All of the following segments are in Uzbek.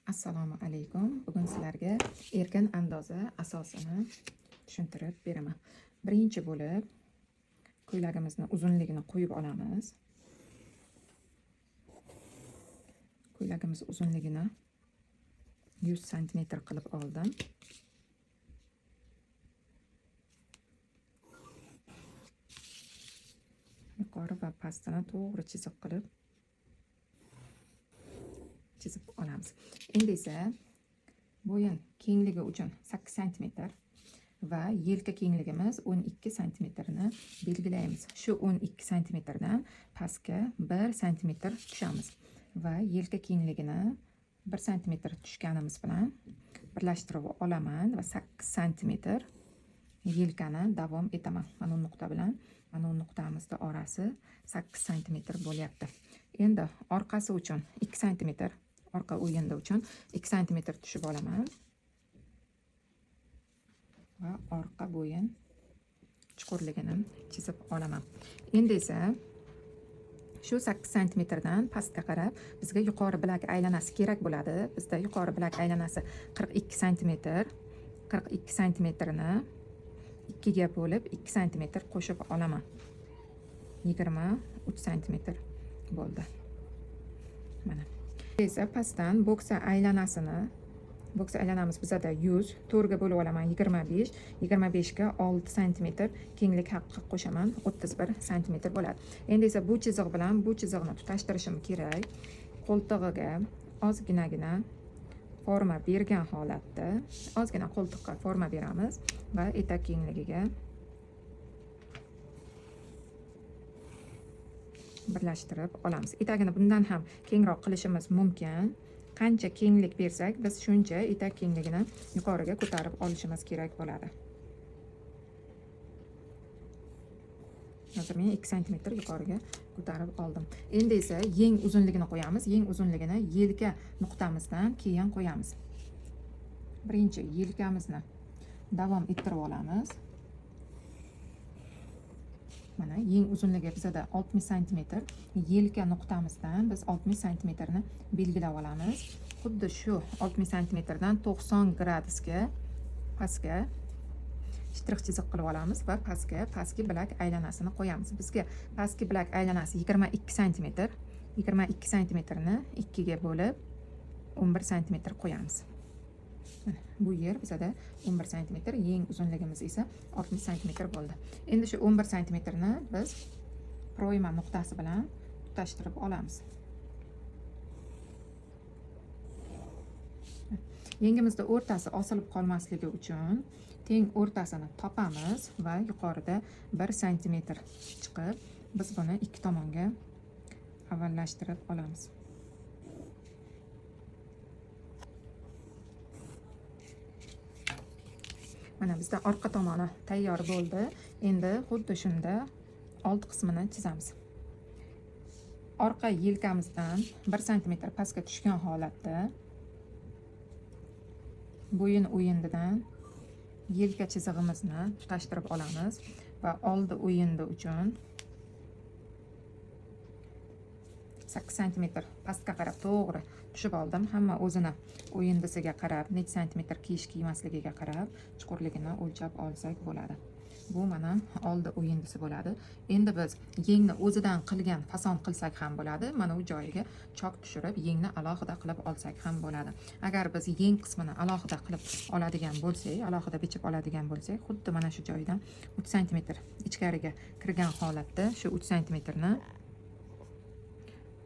Assalomu alaykum. Bugun sizlarga erkin andoza asosini tushuntirib beraman. Birinchi bo'lib ko'ylagimizni uzunligini qo'yib olamiz. Ko'ylagimiz uzunligini 100 santimetr qilib oldim. Yuqori va pastini to'g'ri chiziq qilib chizib olamiz. Endi esa bo'yin kengligi uchun 8 santimetr va yelka kengligimiz 12 santimetrni belgilaymiz. Shu 12 santimetrdan pastga 1 santimetr tushamiz va yelka kengligini 1 santimetr tushganimiz bilan birlashtirib olaman va 8 santimetr yelkani davom etaman. Mana bu nuqta bilan mana bu nuqtamizni orasi 8 santimetr bo'lyapti. Endi orqasi uchun 2 santimetr, orqa o'yinda uchun 2 santimetr tushib olaman va orqa bo'yin chuqurligini chizib olaman. Endi esa shu 8 santimetrdan pastga qarab bizga yuqori bilak aylanasi kerak bo'ladi. Bizda yuqori bilak aylanasi 42 santimetr. 42 santimetrni 2 ga bo'lib 2 santimetr qo'shib olaman. 23 santimetr bo'ldi. Mana. Esa pastdan boksa aylanasini, boksa aylanamiz bizada 100, 4 ga bo'lib olaman 25, 25 ga 6 santimetr kenglik haqqi qo'shaman, 31 santimetr bo'ladi. Endi esa bu chiziq bilan bu chiziqni tutashtirishim kerak. Qo'ltig'iga ozginagina forma bergan holatda ozgina qo'ltiqqa forma beramiz va etak kengligiga birlashtirib olamiz. Etagini bundan ham kengroq qilishimiz mumkin. Qancha kenglik bersak, biz shuncha etak kengligini yuqoriga ko'tarib olishimiz kerak bo'ladi. Hozir men 2 santimetr yuqoriga ko'tarib oldim. Endi esa yeng uzunligini qo'yamiz. Yeng uzunligini yelka nuqtamizdan keyin qo'yamiz. Birinchi yelkamizni davom ettirib olamiz. Mana yeng uzunligi bizada 60 santimetr. Yelka nuqtamizdan biz 60 santimetrni belgilab olamiz. Xuddi shu 60 santimetrdan 90 gradusga pastga shtrix chiziq qilib olamiz va pastga pastki bilak aylanasini qo'yamiz. Bizga pastki bilak aylanasi 22 santimetr. 22 santimetrni 2 ga bo'lib 11 santimetr qo'yamiz. Mana bu yer bizada 11 santimetr, yeng uzunligimiz esa 60 santimetr bo'ldi. Endi shu 11 santimetrni biz proyma nuqtasi bilan tutashtirib olamiz. Yengimizda o'rtasi osilib qolmasligi uchun teng o'rtasini topamiz va yuqorida 1 santimetr chiqib, biz buni ikki tomonga avvallashtirib olamiz. Mana bizda orqa tomoni tayyor bo'ldi. Endi xuddi shunda old qismini chizamiz. Orqa yelkamizdan 1 santimetr pastga tushgan holatda bo'yin o'yindidan yelka chizig'imizni tutashtirib olamiz va oldi o'yindi uchun 8 santimetr pastga qarab to'g'ri tushib oldim. Hamma o'zini o'yindisiga qarab, necha santimetr kiyish kiymasligiga qarab chuqurligini o'lchab olsak bo'ladi. Bu mana oldi o'yindisi bo'ladi. Endi biz yengni o'zidan qilgan fason qilsak ham bo'ladi. Mana u joyiga chok tushirib yengni alohida qilib olsak ham bo'ladi. Agar biz yeng qismini alohida qilib oladigan bo'lsak, alohida bichib oladigan bo'lsak, xuddi mana shu joyidan 3 santimetr ichkariga kirgan holatda shu 3 santimetrni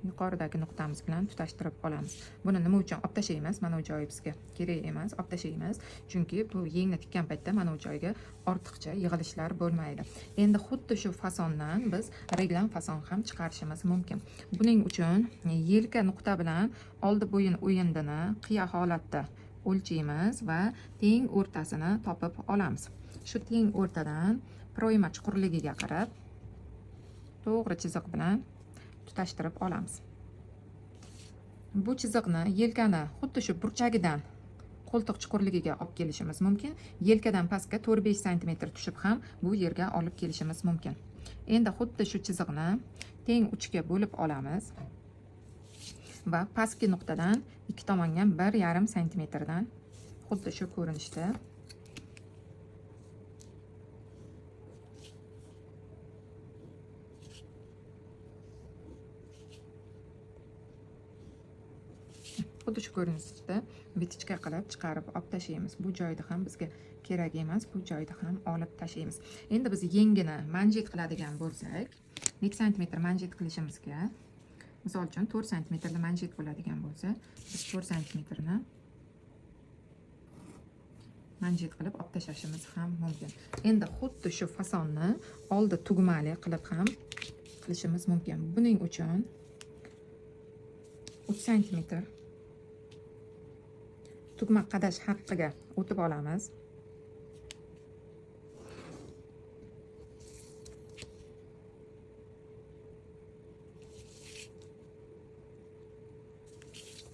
yuqoridagi nuqtamiz bilan tutashtirib olamiz. Buni nima uchun olib tashlaymiz? Mana bu joyi bizga kerak emas, olib tashlaymiz. Chunki bu yengni tikkan paytda mana bu joyga ortiqcha yig'ilishlar bo'lmaydi. Endi xuddi shu fasondan biz reglan fason ham chiqarishimiz mumkin. Buning uchun yelka nuqta bilan oldi bo'yin o'yindini qiya holatda o'lchaymiz va teng o'rtasini topib olamiz. Shu teng o'rtadan proyma chuqurligiga qarab to'g'ri chiziq bilan tutashtirib olamiz. Bu chiziqni yelkani xuddi shu burchagidan qo'ltiq chuqurligiga olib kelishimiz mumkin. Yelkadan pastga 4-5 santimetr tushib ham bu yerga olib kelishimiz mumkin. Endi xuddi shu chiziqni teng 3 ga bo'lib olamiz. va pastki nuqtadan ikki tomonga 1,5 santimetrdan xuddi shu ko'rinishda vitichka qilib chiqarib olib tashlaymiz. Bu joyda ham bizga kerak emas, bu joyda ham olib tashlaymiz. Endi biz yengini manjet qiladigan bo'lsak, necha santimetr manjet qilishimizga, misol uchun 4 santimetrli manjet bo'ladigan bo'lsa, biz 4 santimetrni manjet qilib olib tashlashimiz ham mumkin. Endi xuddi shu fasonni oldi tugmali qilib ham qilishimiz mumkin. Buning uchun 3 santimetr tugma qadash haqqiga o'tib olamiz.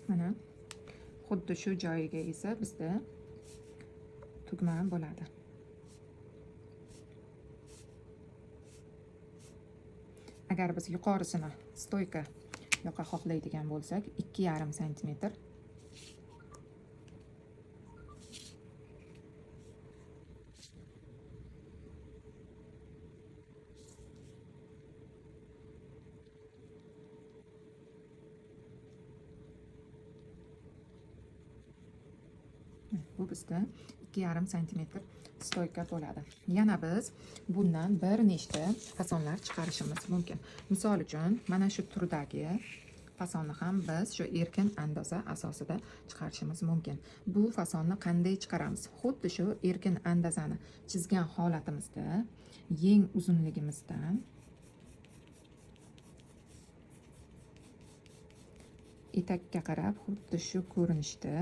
Mana xuddi shu joyiga esa bizda tugma bo'ladi. Agar biz yuqorisini stoyka yoqa xohlaydigan bo'lsak, 2,5 santimetr bu bizda 2,5 santimetr stoyka bo'ladi. Yana biz bundan bir nechta fasonlar chiqarishimiz mumkin. Misol uchun, mana shu turdagi fasonni ham biz shu erkin andoza asosida chiqarishimiz mumkin. Bu fasonni qanday chiqaramiz? Xuddi shu erkin andazani chizgan holatimizda yeng uzunligimizdan etakka qarab xuddi shu ko'rinishda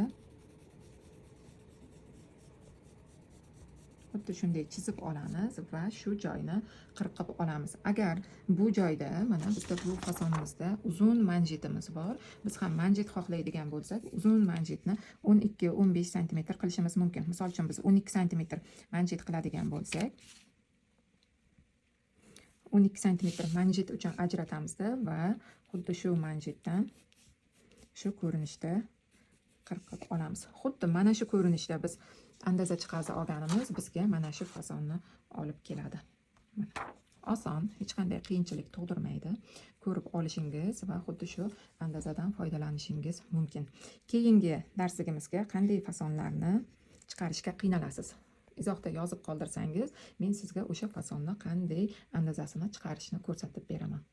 xuddi shunday chizib olamiz va shu joyni qirqib olamiz. Agar bu joyda mana bizda bu fasonimizda uzun manjetimiz bor, biz ham manjet xohlaydigan bo'lsak, uzun manjetni 12-15 santimetr qilishimiz mumkin. Misol uchun biz 12 santimetr manjet qiladigan bo'lsak, 12 santimetr manjet uchun ajratamizda va xuddi shu manjetdan shu ko'rinishda qirqib olamiz. Xuddi mana shu ko'rinishda biz andaza chiqaza olganimiz bizga mana shu fasonni olib keladi. Mana. Oson, hech qanday qiyinchilik tug'dirmaydi. Ko'rib olishingiz va xuddi shu andazadan foydalanishingiz mumkin. Keyingi darsligimizga qanday fasonlarni chiqarishga qiynalasiz? Izohda yozib qoldirsangiz, men sizga o'sha fasonni qanday andazasini chiqarishni ko'rsatib beraman.